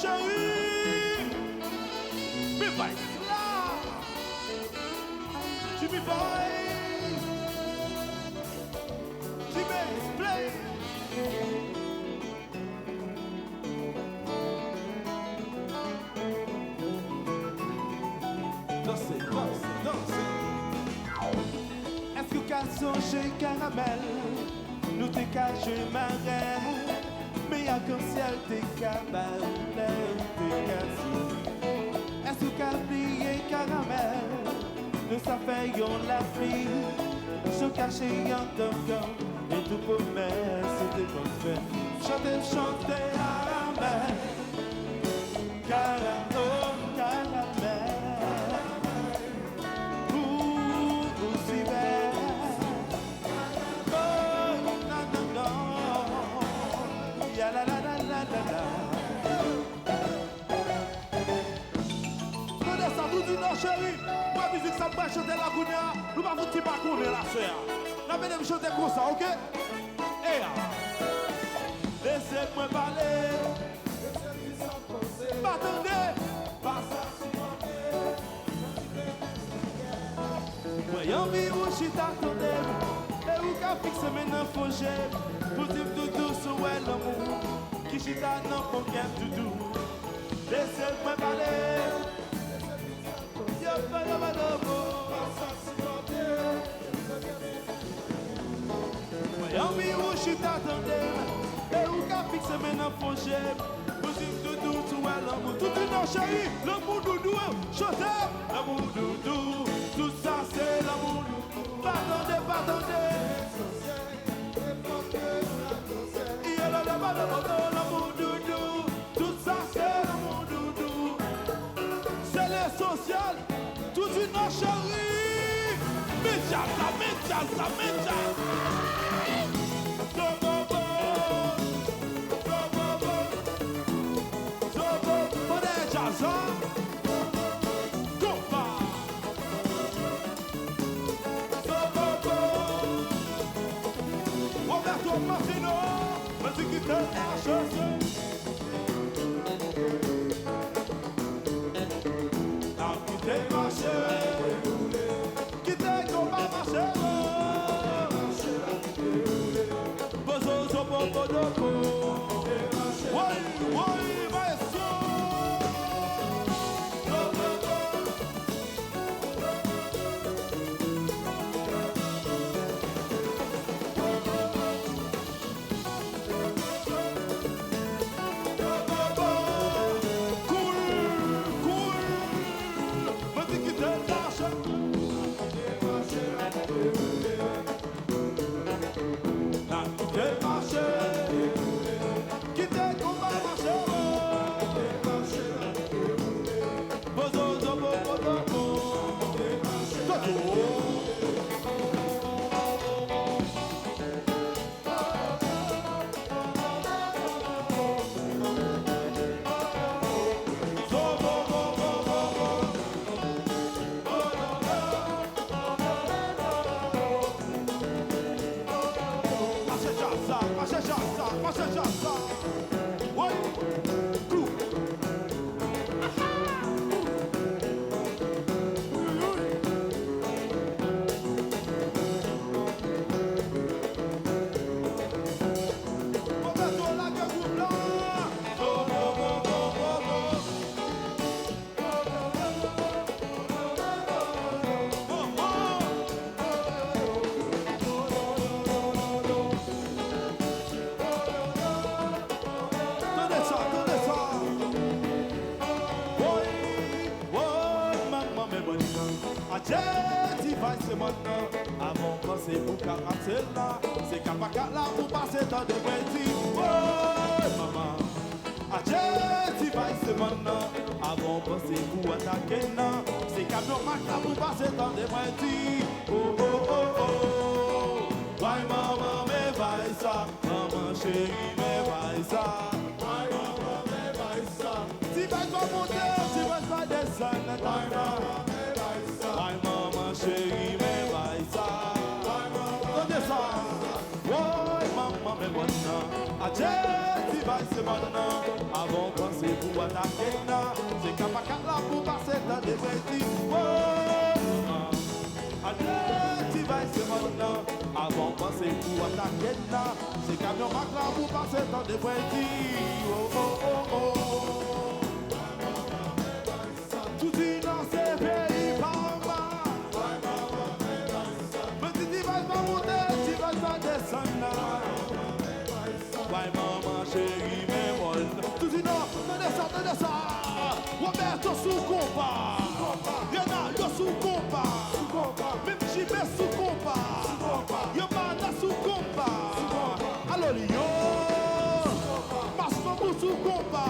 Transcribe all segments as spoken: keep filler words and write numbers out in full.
Cheri! Men vibes la! Jimmy Vibes! Jimmy, play! Danse, danse, danse! Èske w ka sonje karamèl? Nou te ka jwe marè, men akansyèl te ka ba ou lè ou te ka sou. Èske w ka bliye karamèl? Nou sa fè yon lapli, jan w kache anndan gang, e tout pwomès ou te konn fè. Chante, chante, karamèl. Kara, oh, karamèl. Ooh, ooh, si bèl. Oh, non, non, non. Ya la la la la la la. Tande sa, Doudou non cheri. Mwen mizik sa m pral chante la kounye a. Nou pa fouti pa konnen la sè a. N ap ede m chante konsa, oke? Eya. Lese mwen pale. Pa tande. Mwen anvi ou chita tande m, e ou ka fikse men nan fon je m, pou di m doudou si w wè lanmou ki chita nan fon kè m doudou. Lese mwen pale. Yo, yo, yo, yo, yo. Mwen anvi ou chita tande m, e ou ka fikse men nan fon je m, pou di m doudou si w wè lanmou. Tout di non cheri, lanmou doudou, chante. Lanmou doudou, tout sa se lanmou doudou. Pa tande, pa tande. Yo, yo, yo, yo, yo, yo, lanmou doudou, tout sa se lanmou doudou. Se lesansyèl. Tout di non cheri. Men djaz la, men djaz la, men djaz. Zobobo, zobobo, zobobo. Mwen dèyè djaz la. Konpa. Zobobo. Roberto Martino. Mwen di kite mache. N ap kite mache. Kite konpa mache. Bozo, zobo, bodobo. Woy, woy, maestro. Koul, koul. Mwen di kite mache. N ap kite mache. Kite konpa mache. Bozo, zobo, bodobo. Toto. Mache djaz sa, mache djaz sa, mache djaz sa. Woy! Kou! Roberto, lage gwoup la! Tande sa, tande sa. Woy, woy, manman, men bon. Adye, T-Vice se mòn nan. Avan w panse pou karate la, se kat pa kat la pou pase, tande mwen di. Woy, manman. Adye, T-Vice se mòn nan. Avan w panse pou atake nan, se kamyon mak la pou pase, tande mwen di. Oh, oh, oh, oh. Vay manman, men vay sa. Manman cheri, men vay sa. Vay manman, men vay sa. T-Vice pa monte, T-Vice pa desann. Vay manman, men vay sa. Vay manman cheri, men vay sa. Vay manman, tande sa. Woy, manman, men bon nan. Adye, T-Vice. Ti Vice se mòn nan, avan w panse pou atake n nan. Se kap a kat la pou pase, tande mwen di, oh, ale, Ti Vice se mòn nan, avan w panse pou atake n nan. Se kamyon mak la pou pase, tande mwen di, oh, oh, oh, oh. Tout di nan se peyi pa m. Mwen di Ti Vice pa monte, Ti Vice pa desann nan. Bay manman cheri men mòn. Tout di nan, tande sa, tande sa. Roberto sou konpa. Renaldo sou konpa. Menm Jimé sou konpa. Yomana sou konpa. Alolio. Masonbou sou konpa.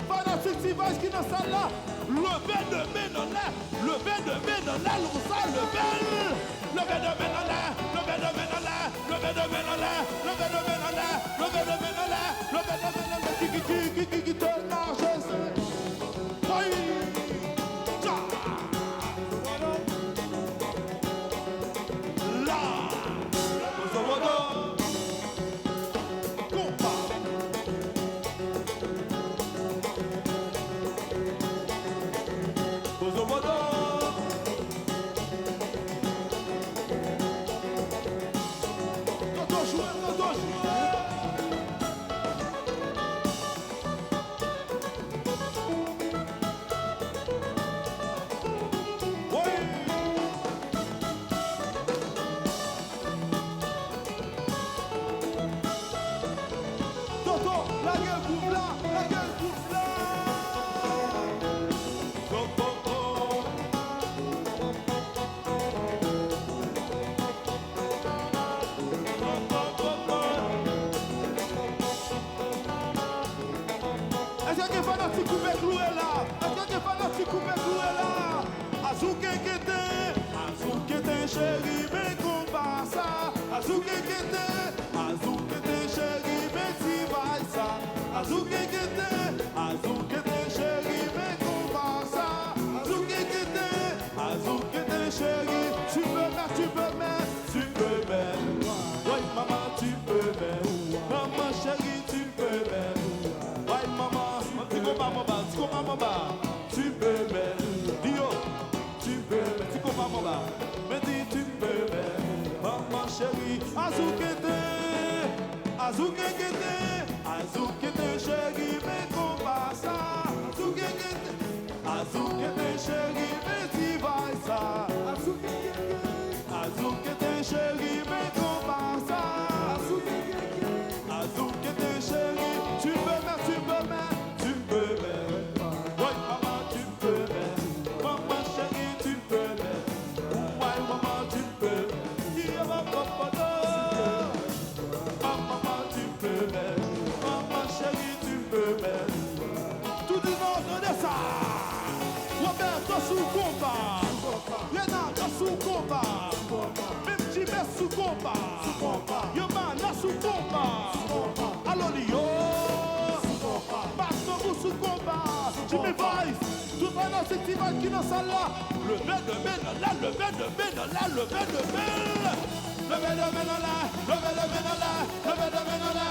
Fanatik T-Vice ki nan sal la, leve de men anlè, leve de men anlè, konsa leve l. Leve de men anlè, leve de men anlè, leve de men anlè, leve de men anlè, leve de men anlè, leve de men anlè, ki, ki, ki, ki, ki, ki te mache se. Woy! Tcha! La! Bozo wodo! Konpa! Bozo wodo! Toto jwe, Toto jwe! Woy! Toto, lage gwouv la, lage gwouv la. Go, go, go. Èske gen fanatik Koupe Kloure la? Èske gen fanatik Koupe Kloure la? Azoukekete, azoukete cheri, men konpa sa. Azoukekete, azoukete cheri, men T-Vice sa. Azoukekete, azoukete cheri, men konpa sa. Azoukekete, azoukete cheri, tu peux mettre, tu peux mettre, tu peux mettre. Woy, maman, tu peux mettre. Maman chérie, tu peux mettre. Woy, maman, ti konpa manba, ti konpa manba. Tu peux mettre. Di yo, tu peux mettre. Ti konpa manba. Men di, tu peux mettre. Maman chérie, azoukete, azoukekete, azoukete cheri, men konpa sa. Azoukekete. Azoukete cheri, men T-Vice sa. Azoukete cheri, men konpa sa. Azoukete cheri, tu peux mettre, tu peux mettre, tu peux mettre. Woy, maman, tu peux mettre. Maman chérie, tu peux mettre. Woy, maman, tu peux mettre. Maman, tu peux mettre. Maman chérie, tu peux mettre. Tout di non, tande sa. Roberto sou konpa. Renaldo sou konpa. Menm Jimé sou konpa. Yomana sou konpa. Alolio. Masonbou sou konpa. Jimmy Vice. Tout fanatik T-Vice ki nan sal la. Leve de men anlè, leve de men anlè, leve de men. Leve de men anlè, leve de men anlè, leve de men anlè,